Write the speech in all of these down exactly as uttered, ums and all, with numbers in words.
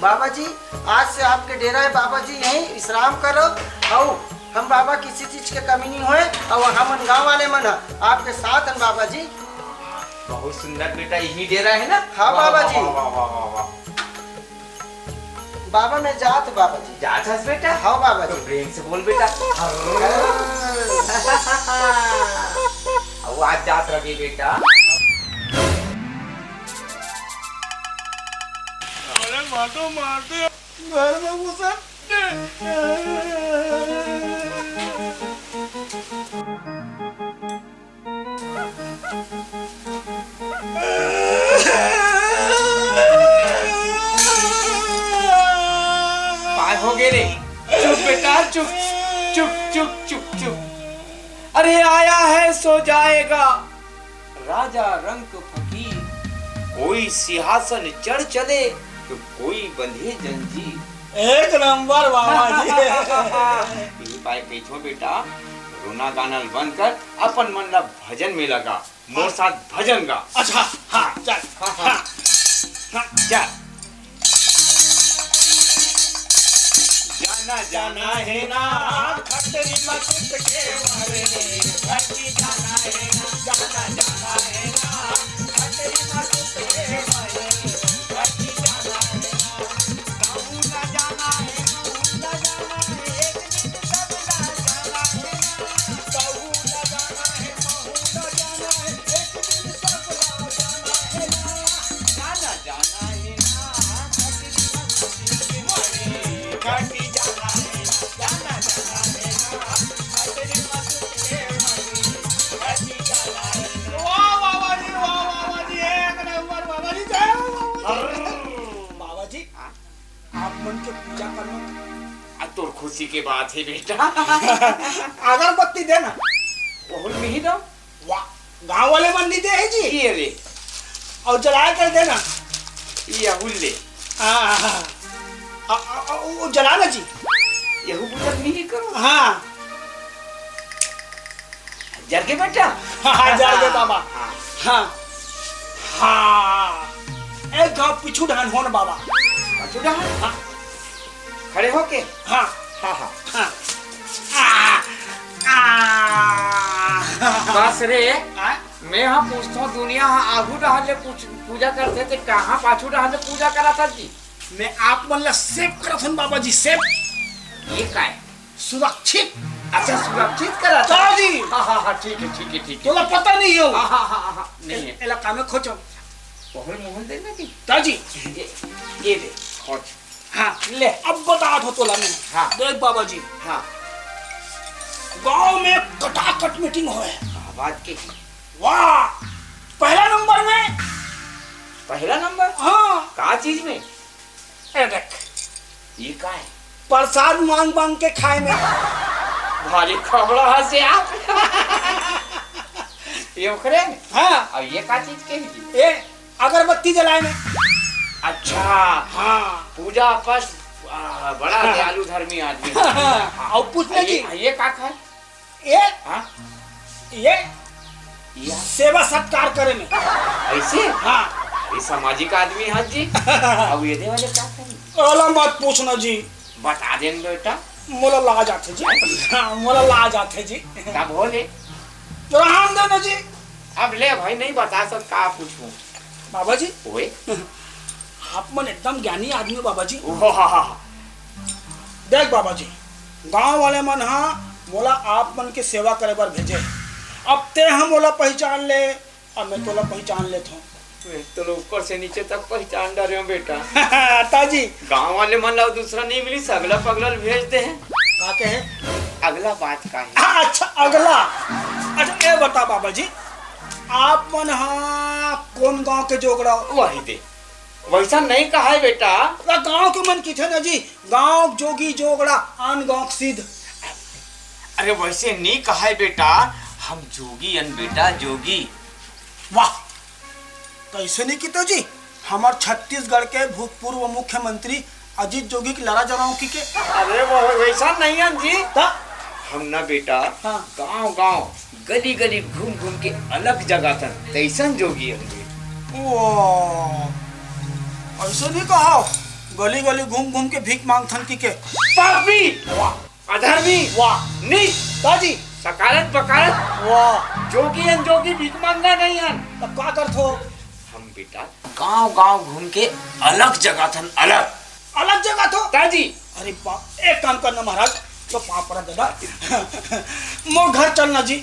बाबा जी, आज से आपके डेरा हे बाबा जी, यहीं विश्राम करो। अउ हम बाबा किसी चीज के कमी नहीं होय, अउ हमन गांव वाले मन ह आपके साथ हन बाबा जी। बहुत सुंदर बेटा, यही डेरा है ना? हाँ वाह, बाबा वाह, जी। वाह, वाह, वाह, वाह, वाह। बाबा मैं जात बाबा जी। जात हस बेटा? हाँ बाबा तो जी। प्रेम से बोल बेटा। अब आज जात रही बेटा। अरे मातो मारते घर में घुसा। काय हो गए रे? चुप बेटा, चुप, चुप, चुप, चुप, चुप। अरे आया है सो जाएगा, राजा रंक फकीर। कोई सिंहासन चढ़ चले तो कोई बंधे जंजीर। एक नंबर बाबा जी। यही पाए कहिथों बेटा, रोना गाना ल बंद कर, अपन मन ला भजन में लगा। मोर साथ भजन गा। अच्छा, हाँ, चल। हाँ, हाँ। हाँ, हाँ। चल। जाना, जाना है ना, खतरी मकुट के मारे, धरती जाना है ना, जाना, जाना है ना, खतरी मकुट के मारे, धरती जाना है ना, कहूँ ना जाना है, कहूँ ना जाना है, एक दिन सब ना जाना है ना, कहूँ ना जाना है, कहूँ ना जाना है, एक दिन सब ना जाना है ना, जाना, जाना है ना, खतरी मकुट के मारे, घटी जाना है ना, जाना, जाना है ना, खतरी मकुट के मारे, घटी जाना है ना। वाह बाबा जी, वाह बाबा जी, एक नंबर बाबा जी, जय हो बाबा जी। अरे बाबा जी, हाँ? आप मन के पूजा करना। आ, तोर खुशी के बात है बेटा। अगरबत्ती देना। बहुत मिही दो। वाह, गांव वाले मन नहीं दे है जी। ये रे। और जलाए कर देना। ये अहुल ले। हाँ, हाँ, हाँ। आ, आ, आ, वो जलाना जी। यहू बुझत नहीं करो। हाँ। जर के बेटा? हाँ, हाँ, जर के बाबा। हाँ। हाँ। हाँ। ए, गाँव पीछू डहन हो न बाबा। पीछू डहन? हाँ। खड़े होके? हाँ। हाँ, हाँ। हाँ। आ, आ। बस रे, हाँ? मैं हाँ पूछता हूँ, दुनिया हाँ आगू डहन ले पूछ, पूजा करते थे, कहाँ पाछू डहन ले पूजा करा था जी? मैं आप मन ला सेव करत हन बाबा जी, सेव। ये का है? सुरक्षित। अच्छा, सुरक्षित करा था? हाँ जी। हाँ, हाँ, हाँ, ठीक है, ठीक है, ठीक है। तोला पता नहीं हो। हाँ, हाँ, हाँ, हाँ, हाँ, नहीं है। इलाका में खोजो। पहल मोहन दे ना कि? ता जी। ये, ये दे, खोज। हाँ, ले। अब बता दो तोला मैं। हाँ। देख बाबा जी। हाँ। गांव में कटाकट मीटिंग होए। का बात के की? वाह! पहला नंबर में। पहला नंबर? हाँ। का चीज में? ए देख। ये का है? प्रसाद मांग मांग के खाए में। भारी खबड़ा हंसे आप। ये ओकरे में? हाँ। अब ये का चीज के ही? ये अगरबत्ती जलाए में। अच्छा। हाँ। पूजा पस, आ, बड़ा हाँ। दयालु धर्मी आदमी। हाँ। और पूछना ये, जी। ये का खाए? ये, हाँ? ये या? सेवा सत्कार करे में। ऐसे? हाँ। ये सामाजिक आदमी है जी। अब ये दे वाले का करी? ओला मत पूछना जी। बता देन बेटा। मोला लाज आथे जी। हाँ, मोला लाज आथे जी। तब हो ले। तो रहन देना जी। अब ले भाई, नहीं बता सक का पूछूं। बाबा जी। ओए। आप मन एकदम ज्ञानी आदमी हो बाबा जी। ओह, हा, हा, हा। देख बाबा जी, गांव वाले मन हा मोला आप मन के सेवा करे बर भेजे। अब ते हा मोला पहचान ले, अब मैं तोला पहचान लेत हूँ। मैं तो ऊपर से नीचे तक पहचान डारे हूँ बेटा। ताजी। गांव वाले मन ला दूसरा नहीं मिली, सगला पगला ल भेज दे हैं। का कहे? अगला बात का है? हाँ, अच्छा, अगला। अच्छा, ये बता बाबा जी, आप मन हा कौन गांव के जोगड़ा हो? वही दे। वैसा नहीं कहा है बेटा। पूरा गांव के मन किथे ना जी, गांव जोगी जोगड़ा, आन गांव सिद्ध। अरे वैसे नहीं कहा है बेटा, हम जोगी अन बेटा जोगी। वाह, कैसे नहीं कितो जी? हमार छत्तीसगढ़ के भूतपूर्व मुख्यमंत्री अजीत जोगी के लड़ा जलाऊं की के? अरे वो वैसा नहीं है जी। ता? हम ना बेटा हाँ। गांव गांव गली गली घूम घूम के अलग जगह तन तैसन जोगी अंगे। ओ, ऐसे नहीं कहा। गली गली घूम घूम के भीख मांगथन कि के। पापी, वाह। अधर्मी, वाह। नीच, ताजी। सकारत बकारत, वाह। जोगी अन जोगी भीख मांगा नहीं हन। तब का करथो? हम बेटा गांव गांव घूम के अलख जगाथन, अलख। अलख जगाथो? ताजी। अरे बाप, एक काम करना महाराज, तो पाँव पड़ा दादा, मोर घर चलना जी।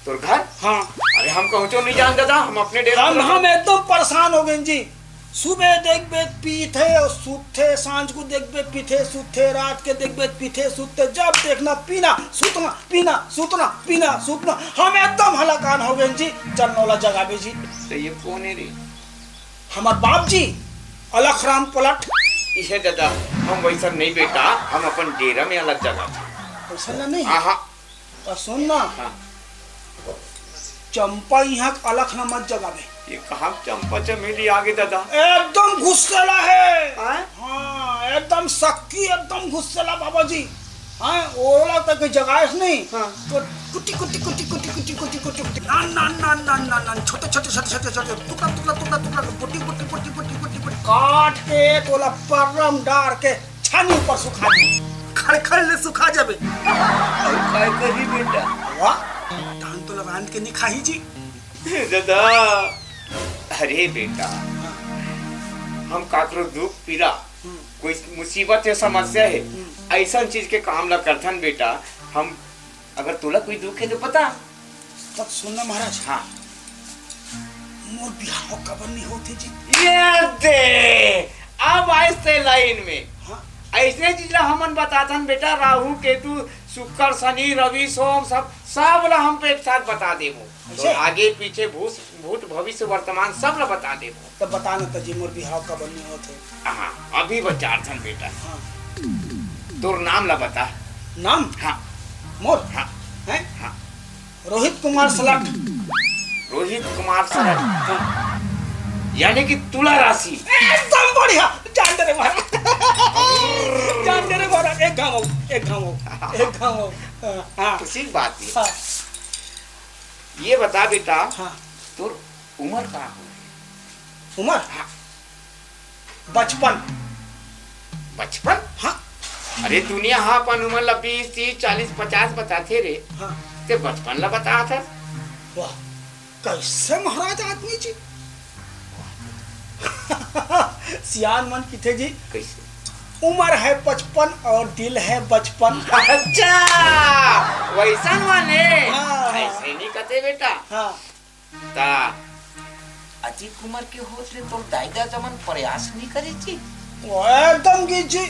तोर घर? हाँ। अरे हम कहूँ तो नहीं जान दादा, हम अपने डेरा हम, पर हम एकदम परेशान हो गए जी। सुबह देखबे पीथे और सूतथे, सांझ को देखबे पीथे सूतथे, रात के देखबे पीथे सूतथे, जब देखना पीना सूतना, पीना सूतना, पीना सूतना। हम एकदम हलाकान हो गए जी। चल नौला जगाबे जी। तो ये कौन है रे? हमार बाप जी, अलख राम पलट। इहे दादा, हम वैसा नहीं बेटा, हम अपन डेरा में अलग जगह थे। वैसा ना नहीं। हाँ, हाँ। तो सुन ना, हाँ। चंपा यहाँ के अलख ना मत जगाबे। ये कहाँ चंपा चमेली आगे दादा? एकदम गुस्सेला है। हाँ? हाँ, एकदम सक्की, एकदम गुस्सेला बाबा जी। हाँ, ओला तक जगाएस नहीं। हाँ। तो कुटी, कुटी, कुटी, कुटी, कुटी, कुटी, कुटी, कुटी। नान, नान, नान, नान, नान, नान, छोटे, छोटे, छोटे, छोटे, छोटे, टुकड़ा, टुकड़ा, टुकड़ा, टुकड़ा, कुटी, कुटी, कुटी, कुटी, कुटी, कुटी, काट के तोला परम डार के छानी ऊपर सुखा दे। खड़खड़ ले सुखा जाबे। अउ काय करी बेटा? वाह, धान तोला रांध के नहीं खाही जी। दादा, अरे बेटा, हम काकरो दुख पीड़ा, हम्म। कोई मुसीबत या समस्या है, हम्म। ऐसा चीज के काम ला करथन बेटा। हम, अगर तोला कोई दुख है तो बता। तब सुनना महाराज। हाँ। मोर बिहाव काबर नहीं होते जी? ये दे, अब आइस ते लाइन में। हाँ। ऐसने चीज ला हमन बताथन बेटा, राहु, केतु, शुक्र, शनि, रवि, सोम, सब, सब ला हम पे एक साथ बता देबो। तो ऐसे? आगे पीछे भूत, भूत, भविष्य, वर्तमान सब ला बता देबो। तब बता न त जी, मोर बिहाव काबर नहीं होते? हाँ, अभी बचारथन बेटा। हाँ। तोर नाम ला बता। नाम? हाँ। मोर? हाँ। हैं? हाँ। रोहित कुमार सलट। रोहित कुमार सलट। हाँ। यानी कि तुला राशि। एकदम बढ़िया। जान दे रे महाराज। जान दे रे महाराज। एक घाव, एक घाव, एक घाव। हाँ, हाँ। खुशी की बात है। हाँ। ये बता बेटा, हाँ। तोर उम्र का हो? उम्र? हाँ। बचपन। बचपन? हाँ। अरे दुनिया हा अपन उम्र ला बीस, तीस, चालीस, पचास बताथे रे। हाँ। ते बचपन ला बतात हस। वाह, कैसे महाराज आदमी जी? सियान मन किथे जी। कैसे? उम्र है पचपन और दिल है बचपन। अच्छा, वैसन माने। हाँ, हाँ। ऐसे नहीं कहते बेटा। हाँ। ता अति उमर के होत ले तोर दाई ददा मन प्रयास नइ करे जी? वो एकदम गिस जी,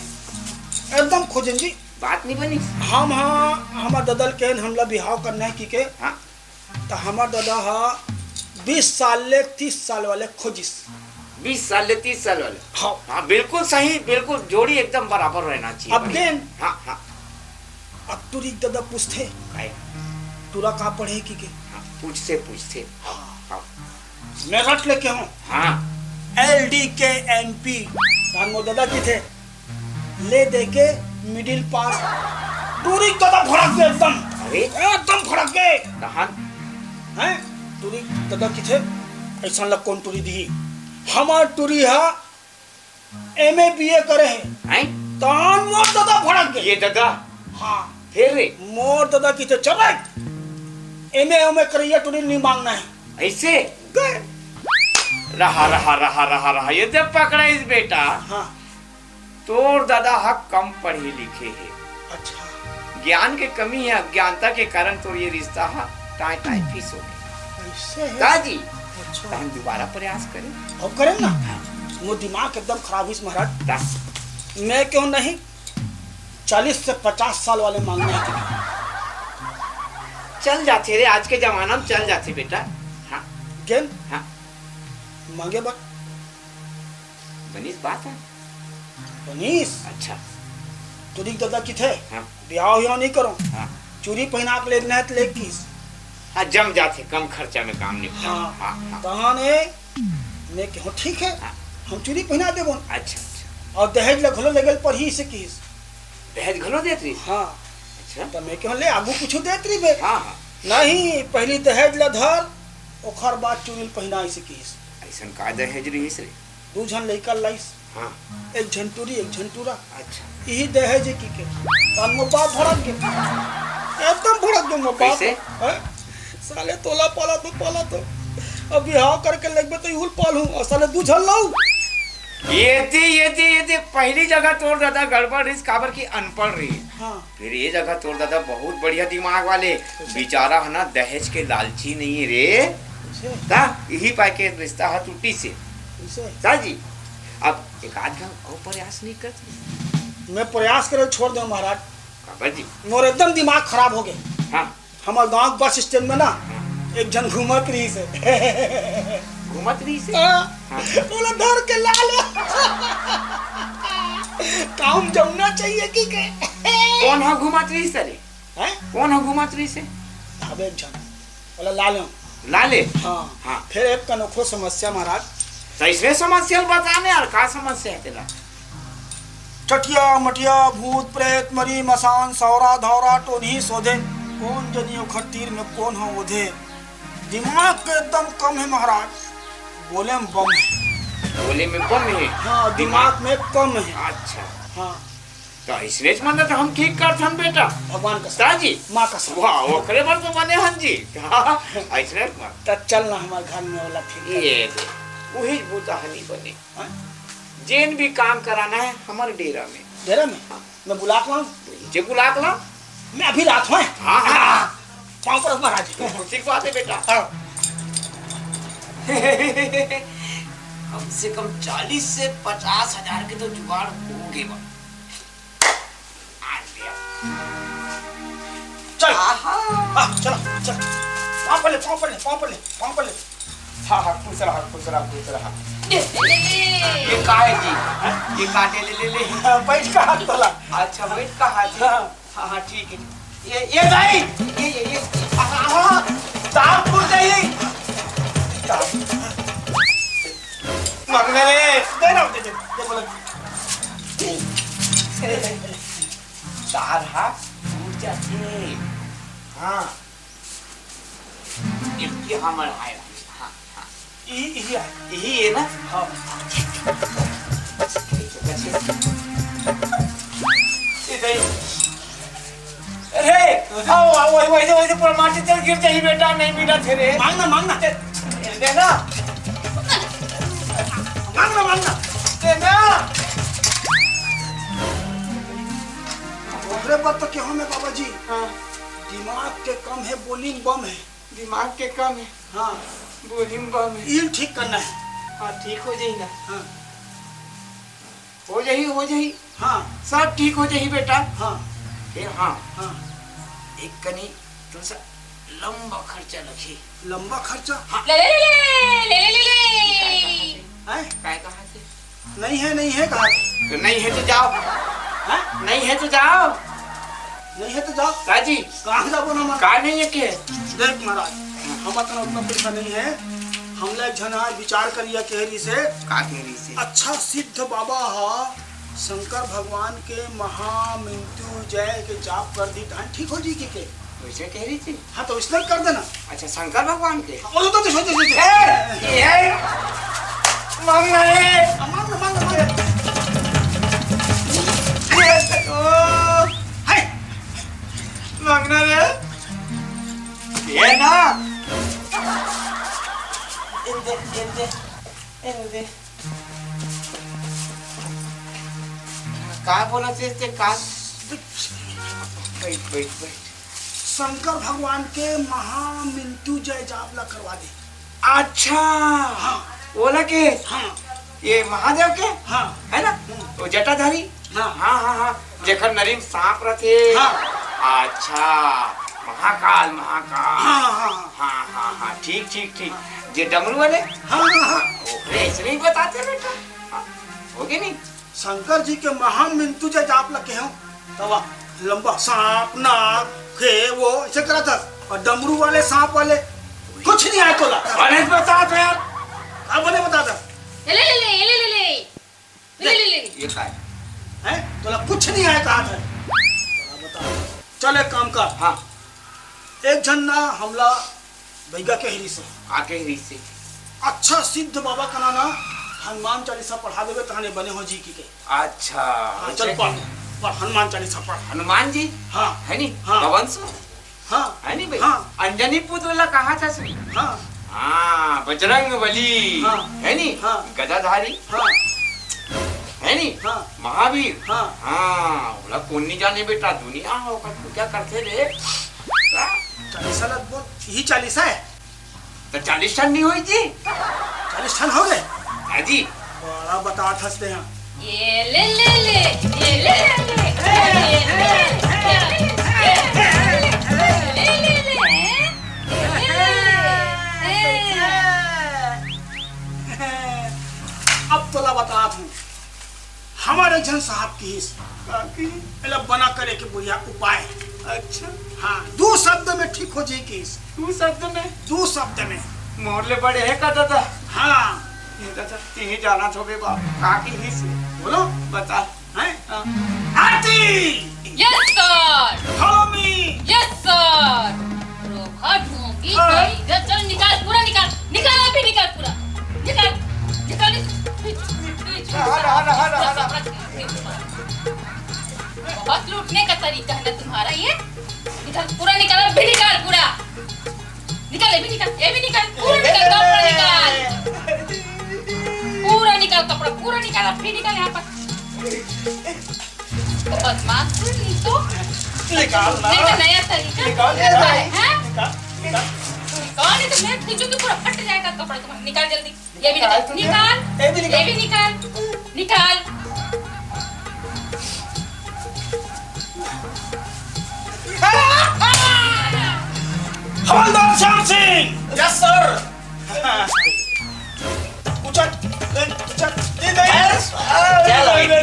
एकदम खोजेन जी। बात नइ बनिस? हम हा, हमर ददा ल केहेन हमला बिहाव करना हे कहिके। हाँ। त हमर ददा हा बीस साल ले तीस साल वाले खोजिस। बीस साल ले तीस साल वाले? हाँ। हाँ, बिल्कुल सही, बिल्कुल जोड़ी एकदम बराबर रहना चाहिए अब भाई। गेन। हाँ, हाँ। अब टूरी के ददा पूछथे, काय? टूरा का पढ़े हे कहिके? हाँ, पूछथे, पूछथे। हाँ। हाँ। मैं रट लेके हूँ। हाँ। एल डी के एम पी। तान मोर ददा किथे, ले दे के मिडिल पास। टूरी के ददा भड़क गे एकदम। अरे? एकदम भड़क गे। कहाँ? हैं? टूरी के ददा किथे, अइसन ला कोन टूरी दिही? हमर टूरी हा एम ए बी ए करे हे। हैं? तान मोर ददा भड़क गे। ये ददा? हाँ। फिर रे? मोर ददा किथे, "चल रे, एम ए एम ए करइया टूरी नइ मांगना हे।" ऐसे? गए। रहा, रहा, रहा, रहा, रहा। ये जब पकड़ाइस बेटा, हाँ। तोर ददा हा कम पढ़े लिखे हे। अच्छा। ज्ञान के कमी हे, अज्ञानता के कारण तोर ये रिश्ता हा टाँय टाँय फीस हो गे। ऐसे हे? दाजी, अच्छा। त हम दोबारा प्रयास करेन। अब करेन ना? हाँ। मोर दिमाग एकदम खराब होइस महाराज। ता? मैं कहूँ नहीं, चालीस से पचास साल वाले मांगना हे तुमको। चल जाथे रे, आज के जमाना में चल जाथे बेटा। हाँ। गेन? हाँ। मांगे बर? बनिस बात हे। बनिस? अच्छा। टूरी के ददा किथे, हाँ। बिहाव हियाव नइ करों। हाँ। चूरी पहिना के लेगना हे त ले किस। हाँ, जम जाथे, कम खर्चा में काम निपटा। हाँ। हाँ, हाँ। तहाने मैं कहूँ, "ठीक हे, हाँ। हम चूरी पहिना देबोन।" अच्छा, अच्छा। अउ दहेज ला घलो लेगे ल परही अइसे किस। दहेज घलो देत रहिस? हाँ। अच्छा। त मैं कहूँ, "ले, आगू कुछु देत रहिबे।" हाँ, हाँ। "नहीं, पहिली दहेज ला धर, ओखर बाद चूरी ल पहिना," अइसे किस। अइसन का दहेज रहिस रे? दू झन लइका लाइस। हाँ। एक झन टूरी, एक झन टूरा। अच्छा। इही दहेज हे कहिके। तहान मोर बाप भड़क गे। एकदम भड़क गे मोर बाप। कइसे? हैं? साले तोला पालत हों, पालत हों। अब बिहाव करके लेगबे त इहू ल पालहूं। अउ साले दू झन लाहूं। ये दे, ये दे, ये दे, पहली जगह तोर दादा गड़बड़ रहिस, काबर कि अनपढ़ रहिस। हाँ। फिर ये जगह तोर दादा बहुत बढ़िया दिमाग वाले, अच्छा। बेचारा ह ना दहेज के लालची नइ हे रे। अच्छा। त इही पाय के रिश्ता ह टूटिस हे। अच्छा। त जी, अब एक आध घांव अउ प्रयास नइ करत? मैं प्रयास करे ल छोड़ देंव महाराज। काबर जी? मोर एकदम दिमाग खराब हो गे। हाँ। हमर गांव के बस स्टैंड में ना हाँ। एक झन घूमत रहिस हे। घूमत रहिस हे? हाँ। हाँ। ओला धर के लाले। काम जमना चाहिए कहिके। कोन ह घूमत रहिस हे रे? हैं? कोन ह घूमत रहिस हे? अब एक झन। ओला लाले। लाले? हाँ। हाँ। फिर एक कन ओखरो समस्या महाराज। त अइसने समस्या ल बता न यार, का समस्या हे तेला? चटिया, मटिया, भूत, प्रेत, मरी, मसान, सौरा, धौरा, टोनही, सोधे। कोन जनी ओखर तीर में कोन ह ओधे। दिमाग के एकदम कम हे महाराज। बोले में बम हे। बोले में बम हे? हाँ, दिमाग दिमाग में कम हे। अच्छा। हाँ। त अइसनेच मन ल त हम ठीक करथन बेटा। भगवान कसम। त जी। माँ कसम। वाह, ओकरे बर तो बने हन जी। अइसनेच मन। त चल ना हमर घर में ओला ठीक कर। ये दे। उही बूता ह नइ बने। हाँ? जेन भी काम कराना हे हमर डेरा में। डेरा में? हाँ। मैं बुला के लाऊं? जे बुला के ला। मैं अभी लात हूं। हाँ, हाँ। हाँ। पाँव परत महाराज। ठीक बात हे बेटा। हाँ। कम से कम चालीस से पचास हजार के तो जुगाड़ हो गे बा। आ लिया। चल। आहा। आ, चल, चल। पाँव पर ले, पाँव पर ले, पाँव पर ले, पाँव पर ले। हाँ, हाँ, खुश रहा, खुश रहा, खुश रहा। ये, ये, ये, ये। ये का हे जी? हाँ? ये काटे ले, ले, ले। हाँ, बैठ का हाथ धोला। अच्छा, बैठ का हाथ जी? हाँ। हाँ, हाँ, ठीक हे। ये, ये दाई, ये, ये, ये। हाँ, हाँ, हाँ। दाल फूल जाई। दाल। मंगना रे। दे ना, दे, दे, दे, बोला। दाल हा फूट जाथे। हाँ। इनकी हमर आय। हाँ, हाँ। इही, इही आय। इही हे ना? हाँ। ये दे। अरे, आओ, आओ, वही, वही, वही पूरा माटी तेल गिर जाही बेटा, नहीं मिला थे रे। मांग ना, मांग ना। दे, दे ना। मांग ना, मांग ना। दे ना। ओकरे बात तो केहो मैं बाबा जी। हाँ। दिमाग के कम हे, बोली में बम हे। दिमाग के कम हे। हाँ। बोली में बम हे। इल ठीक करना हे। हाँ, ठीक हो जाही ना। हाँ। हो जाही, हो जाही। हाँ। सब ठीक हो जाही बेटा। हाँ। फिर हाँ। हाँ। एक कनी थोड़ा सा लंबा खर्चा लगही। लंबा खर्चा? हाँ। ले, ले, ले, ले, ले, ले, ले, ले। हैं? काय कहा थे? नहीं हे, नहीं हे, कहा थे। तो नहीं हे तो जाओ। हैं? नहीं हे तो जाओ। नहीं हे तो जाओ। का जी? कहाँ जाबो ना मैं? का नहीं हे के? देख महाराज, हम अतना उतना पैसा नहीं हे। हमला एक झन आज विचार करिया कहे रहिसे। का कहे रहिसे? अच्छा सिद्ध बाबा हा शंकर भगवान के महामृत्युंजय के जाप कर दी, धान ठीक हो जी के? वैसे कहे रहिसे? हाँ, तो वैसने कर देना। अच्छा, शंकर भगवान के? हाँ, वो तो, तो सोचो, सोचो। ए, ये मांगना है। हाँ, मांग लो, मांग लो, मांग लो। ये तो, हाय। मांगना रे। ये ना। इनदे, इनदे, इनदे। का बोला थे, ते का? बैठ, बैठ, बैठ। शंकर भगवान के महामृत्युंजय जाप ला करवा दे। अच्छा। हाँ। ओला के? हाँ। ये महादेव के? हाँ। है ना? हम्म। वो जटाधारी? हाँ। हाँ, हाँ, हाँ। जेकर नरी म सांप रथे। हाँ। अच्छा। महाकाल, महाकाल। हाँ, हाँ, हाँ। हाँ, हाँ, हाँ। ठीक, ठीक, ठीक। हाँ। जे डमरू वाले? हाँ, हाँ, हाँ। हाँ, ओकरे ऐसे नहीं बताते बेटा। हाँ। हो गए नहीं? शंकर जी के महामृत्युंजय जाप ला केहेंव, तब लंबा सांप, नाग, खे, वो ऐसे करत हस। अउ डमरू वाले, सांप वाले, कुछ नहीं आय तोला। अरे बता दे यार। अब बने बता दे। ले, ले, ले, ले, ले, ले, ले। ले, ले, ले, ले। ये का है? हैं? तोला कुछ नहीं आय कहा था। तोला बता। चल एक काम कर। हाँ। एक झन ना हमला बइगा कहे रहिसे। का कहे रहिसे? अच्छा सिद्ध बाबा कना ना हनुमान चालीसा पढ़ा देबे, तहने बने हो जी की के। अच्छा, हाँ, चल पढ़, पढ़, हनुमान चालीसा पढ़। हनुमान जी? हाँ। है नी? हाँ। पवन सुत? हाँ। है नी भाई? हाँ। अंजनी पुत्र ला कहा था सुन? हाँ। हाँ, बजरंग बली। हाँ। है नी? हाँ। गदाधारी। हाँ। है नी? हाँ। महावीर। हाँ। हाँ, ओला कोन नहीं जाने बेटा, दुनिया हो, पर तू क्या करते रे? हाँ? चालीसा ला बोल, यही चालीसा है। तो चालीस ठन नहीं होई जी? चालीस ठन हो गए? हाँ जी। बड़ा बतात हंसते हैं। ये ले, ले, ले, ये ले, ले, ले, ये ले, ले, ले, ले, ले, ले, ले, ले, ले, ये ले, ले, ले। अब तोला बतात हूँ। हमर एक झन साहब किहिस, का किहिस? एला बना करे के बढ़िया उपाय। अच्छा। हाँ, दू शब्द में ठीक हो जाई किहिस। दू शब्द में? दू शब्द में। मोर ले बड़े हे का दादा? हाँ। ये दादा, तिही जाना थोबे बाप, का किहिस? बोलो। बता। हैं? हाँ। आरती! Yes sir। Follow me। Yes sir। रोखा ढोंगी हाँ। कहीं का, चल निकाल, पूरा निकाल, निकाल अभी निकाल पूरा, निकाल, निकाल। हट, हट, हट, हट, हट। बहुत लूटने का तरीका है ना तुम्हारा ये। निकाल, पूरा निकाल, अभी निकाल पूरा। निकाल, ये भी निकाल, ये भी निकाल, पूरा निकाल, कपड़ा निकाल। पूरा निकाल कपड़ा, पूरा निकाल, अभी निकाल यहाँ पर। बदमाश है नहीं तो। निकाल ना। नहीं तो नया तरीका। निकाल, निकाल, हैं? निकाल, निकाल। निकाल, नहीं तो मैं खींचूंगी, पूरा फट जाएगा कपड़ा तुम्हारा। निकाल जल्दी। ये भी निकाल, निकाल तुझे। निकाल। ये भी निकाल। ये भी निकाल। निकाल। हवलदार श्याम सिंह। Yes sir। उचल, उचल, ये नहीं। Yes। क्या लगे?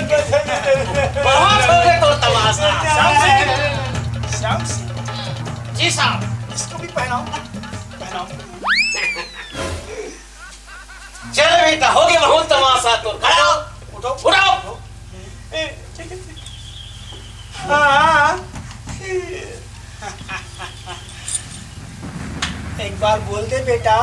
बहुत हो गया तो तमाशा। श्याम सिंह, श्याम सिंह। जी साहब। इसको भी पहनाओ, पहनाओ। चल बेटा, हो गया बहुत तमाशा तो। खड़ा हो। उठो। उठाओ। ए, ठीक है, ठीक है। हाँ, हाँ। एक बार बोल दे बेटा।